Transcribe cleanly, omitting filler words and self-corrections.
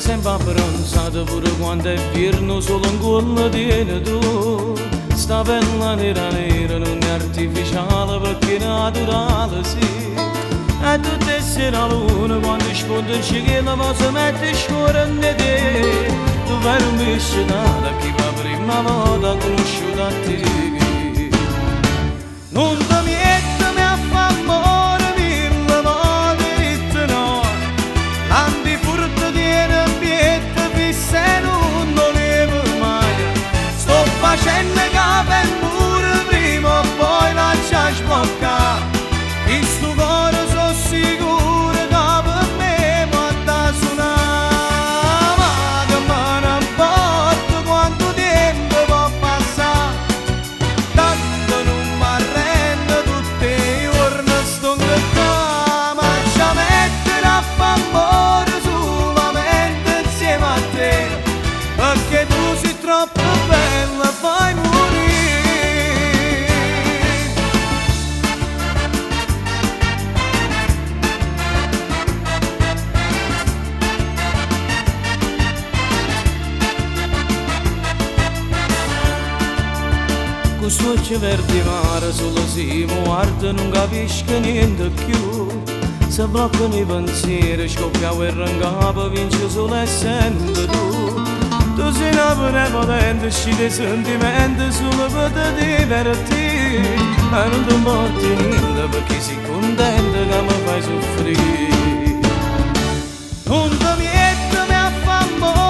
Sempre abbronzata pure quando è vierno solo 'ncuollo tiene tu. Sta pella nera nera nun è artificiale perché è naturale, sì. E tutte 'e sere 'a luna quando sponta 'ncielo po' se mette scuorno 'e te. Tu verme scetata chi p' 'a primma vota ha conosciuto a te. Nun te miette a fa ammore mille vote ditto no. L'antifurto tiene 'mpietto fisso e nun 'o lieve maje. Sto facenne capa e muro prima o poi l'aggia sbloccà. Chistu core so' sicuro ca pe' me mo adda sunà. Ma che me ne 'mporta quanto tiempo po' passà. Tanto nun m'arrendo tutt' 'e juorne stongo ccà. M'aggia mettere a fa ammore sulamente 'nzieme a te. Pecché tu si troppo bella fai murì. Cu st'uocchie verde mare solo si mi guarda nun capisco niente cchiù. Se bloccano 'e pensieri, scoppia 'a guerra 'ncapa, vince solo e sempre tu. Tu sei na prepotente, scite 'e sentimenti solo pe te divertì. Ma nun te 'mporta 'e niente pecché si contenta ca me fai soffrì. Nun te miette a fa ammore.